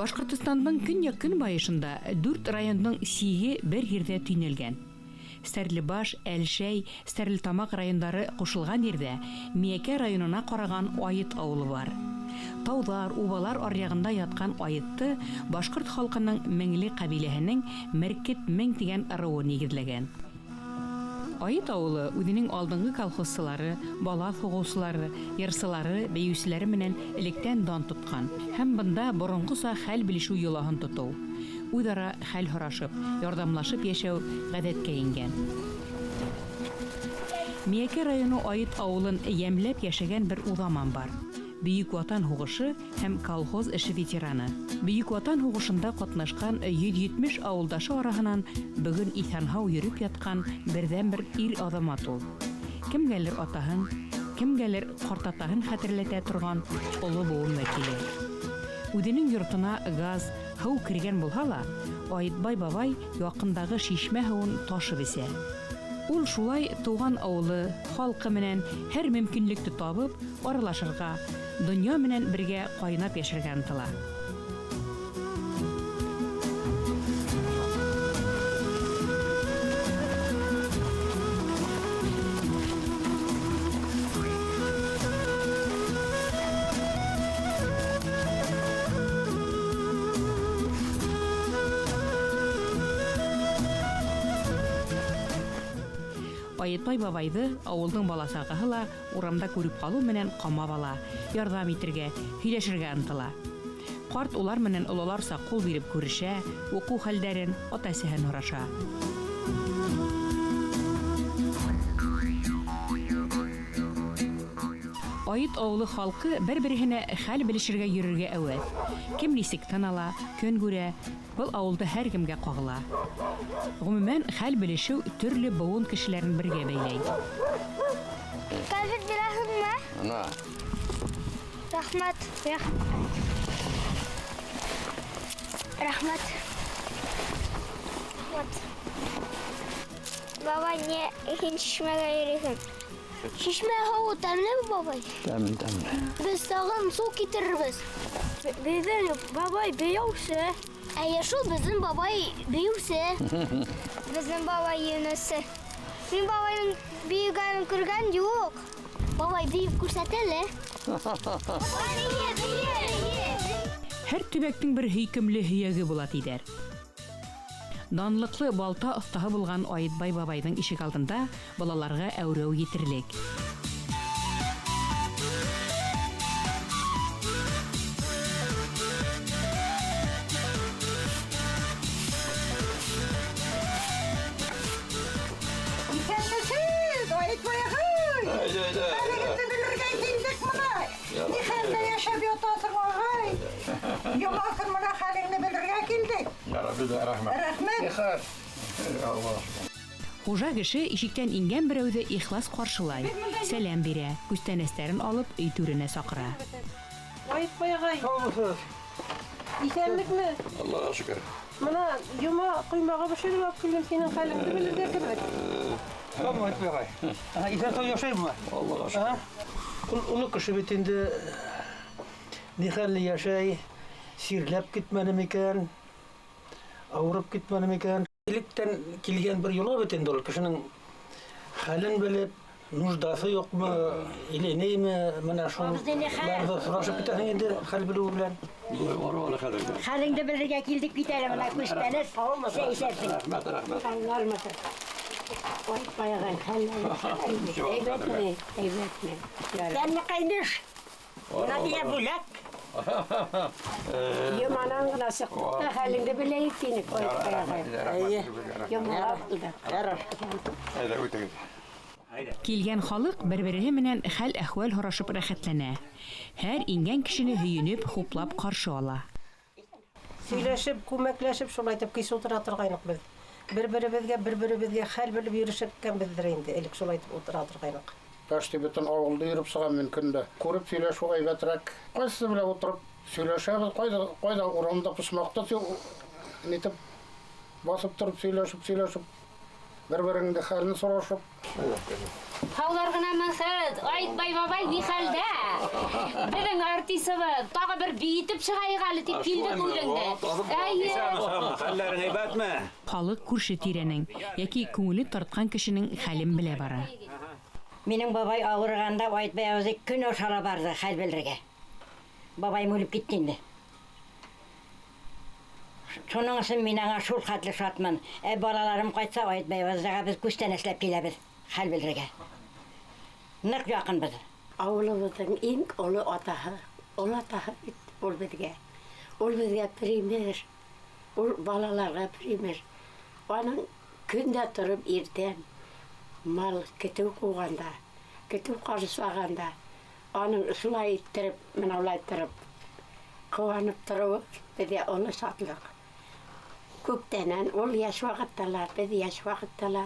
Башкортостандың көньяк-көнбайышында дүрт районның сиге бер җирдә төйнәлгән. Стәрлебаш, Әлшәй, Стәрлетамак районнары кушылган җирдә Миякә районына караган Ает авылы бар. Таулар, убалар аръягында яткан Аетты башкорт халкының Меңле кабиләһенең Меркет Мең дигән ыруы нигезләгән. Ает авылы үзенең алдынгы колхозчылары, бала сугучылары, йырчылары, биючеләре менән электән дан тоткан һәм бында борынгыча хәл белешү йолаһын тоту, үзара хәл һорашып, ярдәмлашып яшәү гадәткә иңгән. Миякә районы Ает авылын ямьләп яшәгән бер узаман бар. Бөек Ватан һугышы һәм колхоз эше ветераны. Бөек Ватан һугышында катнашкан 170 авылдашы араһынан бүген исән-һау йөреп яткан бердәнбер ир-азамат ул. Кемгәлер атаһын, кемгәлер картатаһын хәтерләтә торган олы буын вәкиле. Үзенең йортына газ, һыу кергән булһа ла, Аетбай бабай якындагы шишмә һуын ташып эсә. Ул шулай туган авылы, халкы менән һәр мөмкинлекте табып, аралашырга, дөнья менән бергә кайнап яшәргә ынтыла. Аетбай бабайды авылның бала-чагаһы ла урамда күреп калу менән камап ала, ярдәм итергә, һөйләшергә ынтыла. Карт улар менән олыларса кул биреп күрешә, уку хәлдәрен, ата-әсәһен һораша. Ает авылы халкы бер-береһенә хәл белешергә йөрергә әвәс. Кем нисек тын ала, көн күрә, был авылда һәркемгә кагыла. Гомумән, хәл белешү төрле буын кешеләрен бергә бәйләй. Конфет бирәсеңме? Ана. Рәхмәт. Рәхмәт. Рәхмәт. Бабай, не һин чишмәгә йөрисең? Чишмә һуы тәмлеме, бабай? Тәмле, тәмле. Без тагын су китерербез. Безнең бабай биюче. Әйе шул, безнең бабай биюче. Безнең бабай юнысы. Мин бабайның биегәнен күргән юк. Бабай биеп күрсәт әле. Бие, бие, бие. Һәр төбәкнең бер һөйкемле һөяге була диләр. Данлыклы балта остаһы булган Аетбай бабайның ишек алдында балаларга әүрәү етерлек. Исәнмесез, Аетбай агай! Әйдә, әйдә. Хәлегезне белергә килдек менә. Ни хәлдә яшәп ятасың, агай? Йома көн менә хәлеңне белергә килдек. Ярабби дә рәхмәт. Рәхмәт. Алла. Хужа кеше ишектән ингән берәүҙе ихлас ҡаршылай, сәләм бирә, күстәнәстәрен алып өй түренә саҡыра. Аетбай агай, Һаумыһыҙ? иҫәнлекме? Аллаға шөкөр. Мына йома ҡоймағы бешереп алып килдем, һинең хәлеңде белергә керҙек. Һаумы, Аетбай ағай? Иҫән һау йәшәйме? Аллаға шөкөр. Ул оло кеше бит инде ни хәлле йәшәй, сирләп китмәне микән, ауырып китмәне микән? Электән килгән бер йола бит инде ул кешенең хәлен белеп, нуждасы юкмы, или ниме, менә шуларҙы һорашып китәһең инде хәл белеү белән. Аралы хәлеңде. Хәлеңде белергә килдек бит әле менә күстәнәс. Сәй эсәрсең. Рәхмәт, рәхмәт. Аллармаса. Аетбай агай, хәлләр. Әйбәтме? Әйбәтме? Тәмле кайныш. Менә дигән бүләк. Йоманан гына сыктык та хәлеңде беләйек тинек, Аетбай агай. Әйе. Йомалап да. Әйдә, үтегеҙ. Килгән халыҡ бер-береһе менән хәл-әхүәл һорашып рәхәтләнә. Һәр ингән кешене һөйөнөп, хуплап ҡаршы ала. Һөйләшеп, күмәкләшеп шулай итеп кис ултыра торғайныҡ беҙ. Бер-беребеҙгә, бер-беребеҙгә хәл белеп йөрөшкәнбеҙҙер инде, элек шулай итеп ултыра торғайныҡ. Почти бөтөн ауылды йөрөп сығам мин көндә. Күреп һөйләшеү әйбәтерәк. Ҡайсыһы белән ултырып һөйләшәбеҙ, ҡайҙа, ҡайҙа урамда почмаҡта нитеп баҫып тороп һөйләшеп, һөйләшеп Бер-береңде хәлен сорашып. Һаулар ғынамы һеҙ? Айтбай бабай ни хәлдә? Беҙҙең артисыбыҙ тағы бер бейетеп сығайыҡ әле тип килдек үҙеңде. Әйе. Хәлләрең әйбәтме? Халыҡ күрше тирәнең йәки күңеле тартҡан кешенең хәлен белә бара. Минең бабай ауырығанда Айтбай абзый көн ашала барҙы хәл белергә. Бабайым үлеп китте инде. Шуның өсөн мин аңа шул хәтле шатмын. Ә балаларым ҡайтса, Айтбай абзыйға беҙ күстәнәсләп киләбеҙ хәл белергә. Ныҡ яҡынбыҙ. Ауылыбыҙҙың иң оло атаһы, оло атаһы бит ул беҙгә. Ул беҙгә пример, ул балаларға пример. Аның көн дә тороп иртән мал көтөү ҡыуғанда, көтөү ҡарышлағанда, аның шулай иттереп, мына улай иттереп ҡыуанып тороуы беҙгә оло шатлыҡ. Күптәнән ул йәш ваҡытта ла, беҙ йәш ваҡытта ла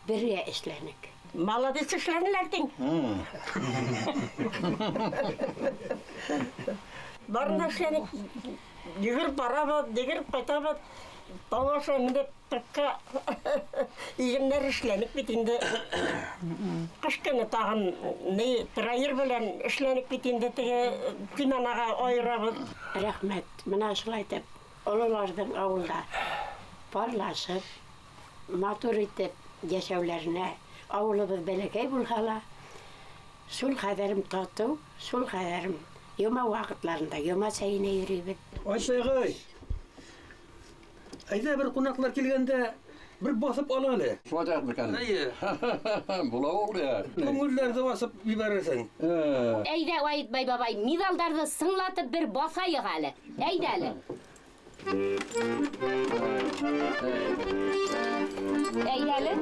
бергә эшләнек. Молодец эшләнеләр тиң. Барын да эшләнек. Йүгереп барабыҙ, йүгереп ҡайтабыҙ. Тау аша менеп ҡырҡҡа игеннәр эшләнек бит инде. Ҡыш көнө тағын ни траир белән эшләнек бит инде, теге тиманаға айырабыҙ. Рәхмәт. Мына шулай итеп ололарҙың ауылда парлашып, матур итеп йәшәүләренә, ауылыбыҙ бәләкәй булһа ла, шул хәҙәрем татыу, шул хәҙәрем йома ваҡытларында йома сәйенә йөрөйбөҙ. Айтбай ағай, әйҙә бер ҡунаҡлар килгәндә бер баҫып ал әле. Шулай итәйек микән? Эйе. Була ул я. Күңелдәрҙе баҫып ебәрерһең. Әйҙә, Айтбай бабай, миҙалдарҙы сыңлатып бер баҫайыҡ әле. Әйҙә әле. Әйҙә әле.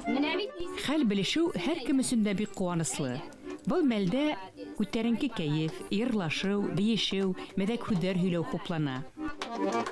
Менә бит нисек. Хәл белешеү һәр кем өсөн дә бик ҡыуаныслы. Был мәлдә күтәренке кәйеф, йырлашыу, бейешеү, мәҙәк һүҙҙәр һөйләү хуплана. Баҫ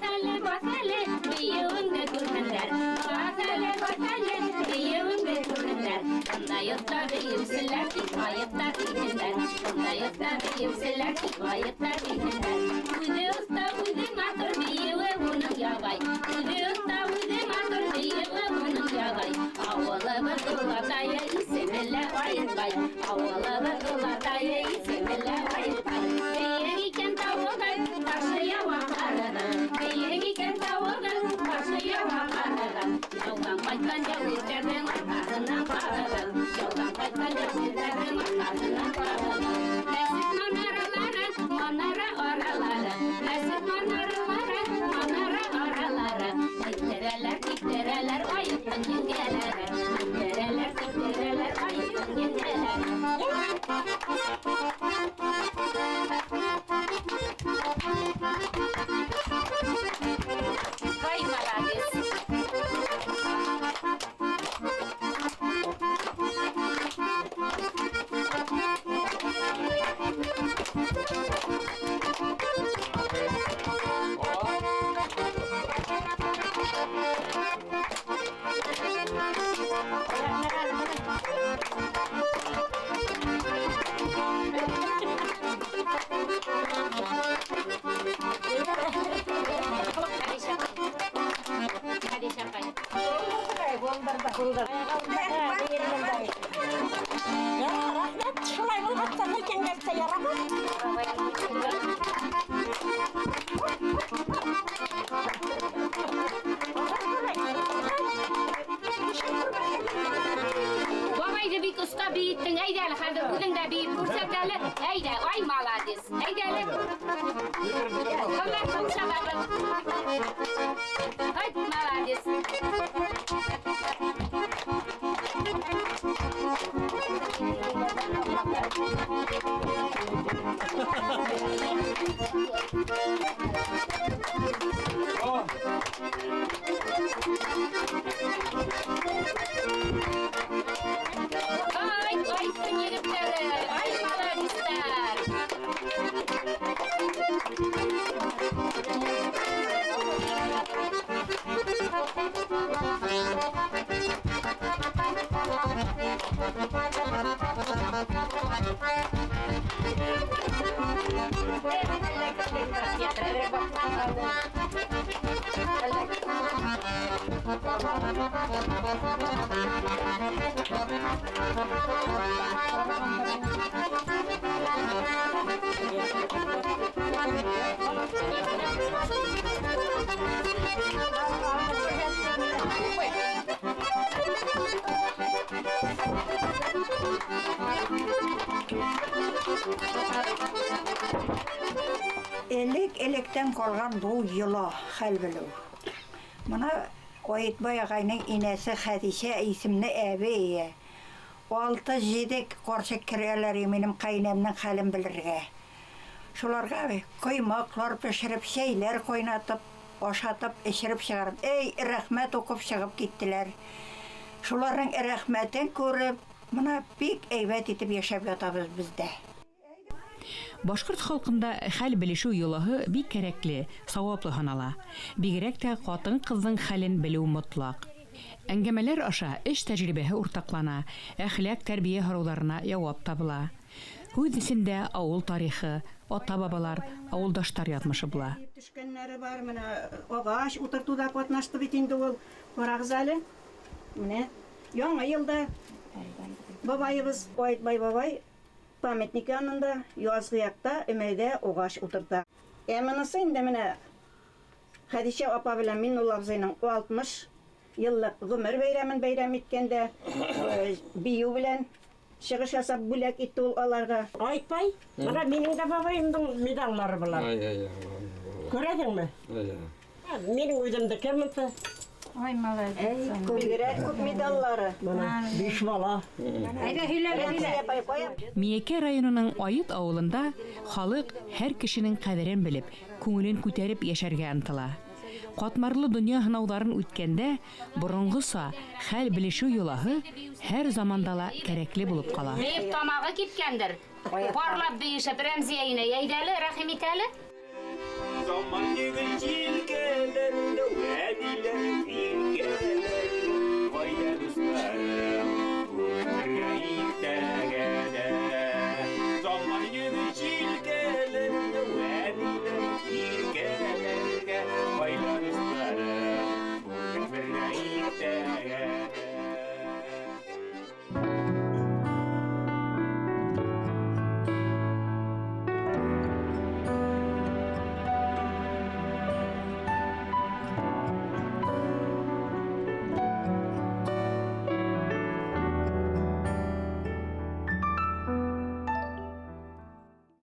әле, баҫ әле, бейеүеңде күрһендәр. Баҫ әле, баҫ әле, бейеүеңде күрһендәр. Бындай оҫта бейеүселәр тик айыҡта тиһендәр. Бындай оҫта бейеүселәр тик айыҡта тиһендәр. Үҙе оҫта, үҙе матур, бейеүе уның ябай. Үҙе оҫта, үҙе матур, бейеүе уның ябай. Ауылыбыҙ олатайы исеме лә Айтбай. Ауылыбыҙ олатайы исеме лә Айтбай. Бейек икән тауығыҙ, ташы яуа ҡарығыҙ. Бейек икән тауығыҙ, ташы яуа ҡарығыҙ. Яуҙан ҡайтҡан яугирҙәрҙең арҡаһынан ҡарығыҙ. Яуҙан ҡайтҡан яугирҙәрҙең арҡаһынан ҡарығыҙ. Мәсет манаралары, манара аралары. Мәсет манаралары, манара аралары. Тиктерәләр, тиктерәләр айыҡтың еңгәләре. Тиктерәләр, тиктерәләр айыҡтың еңгәләре. Ай, молодец. Рәхмәт, шулай булғас та ләкин нәрсә ярамай. Бабайҙы бик оҫта бейеттең. Әйҙә әле, хәҙер үҙең дә бейеп күрһәт әле. Әйҙә, ай, молодец. Әйҙә әле. Ҡылдар ҡул сабабыҙ. Ай, молодец. Ай, айттың егеттәре. Ай, молодецтар. Элек-электән ҡалған был йола хәл белеү. Мына Айытбай ағайның инәсе Хәҙисә исемле әбей. 6-7 ҡарсыҡ керәләр минең ҡәйнәмдең хәлен белергә. Шуларға ҡоймаҡлар бешереп, сәйләр ҡайнатып, ашатып, эшереп сығарып, эй, рәхмәт уҡып сығып киттеләр. Шуларҙың рәхмәтен күреп, мына бик әйбәт итеп йәшәп ятабыҙ беҙ ҙә. Башҡорт халҡында хәл белешеү йолаһы бик кәрәкле, сауаплы һанала. Бигерәк тә ҡатын-ҡыҙҙың хәлен белеү мотлаҡ. Әңгәмәләр аша эш тәжрибәһе уртаҡлана, әхлаҡ тәрбиә һорауҙарына яуап табыла. Һүҙ эсендә ауыл тарихы, ата-бабалар, ауылдаштар яҙмышы була. Төшкәннәре бар, менә ағас ултыртыуҙа ҡатнашты бит инде ул. Ҡарағыҙ әле. Менә яңы йылда бабайыбыҙ Айытбай бабай памятник янында язгы яҡта өмәйҙә ағас ултырта. Ә мыныһы инде менә Хәҙисә апа белән Миннулла абзыйның 60 йыллыҡ ғүмер бәйрәмен бәйрәм иткәндә бейеү белән сығыш ясап бүләк итте ул аларға. Айтбай, мына минең дә бабайымдың медаллары былар. Күрәһеңме? Минең үҙемдеке мынсы. Ай, молодец. Бигерәк күп медаллары. 5 бала. Әйҙә һөйлә, һөйлә. Миәкә районының Айыт ауылында халыҡ һәр кешенең ҡәҙерен белеп, күңелен күтәреп йәшәргә ынтыла. Ҡатмарлы донъя һынауҙарын үткәндә боронғоса хәл белешеү йолаһы һәр заманда ла кәрәкле булып ҡала. Бейеп тамағы киткәндер. Парлап бейешеп Рәмзиә инә, әйҙә әле, рәхим ит әле. Заман егет җилкәләрендә, әбиләр иркәләрендә, гаилә дуслар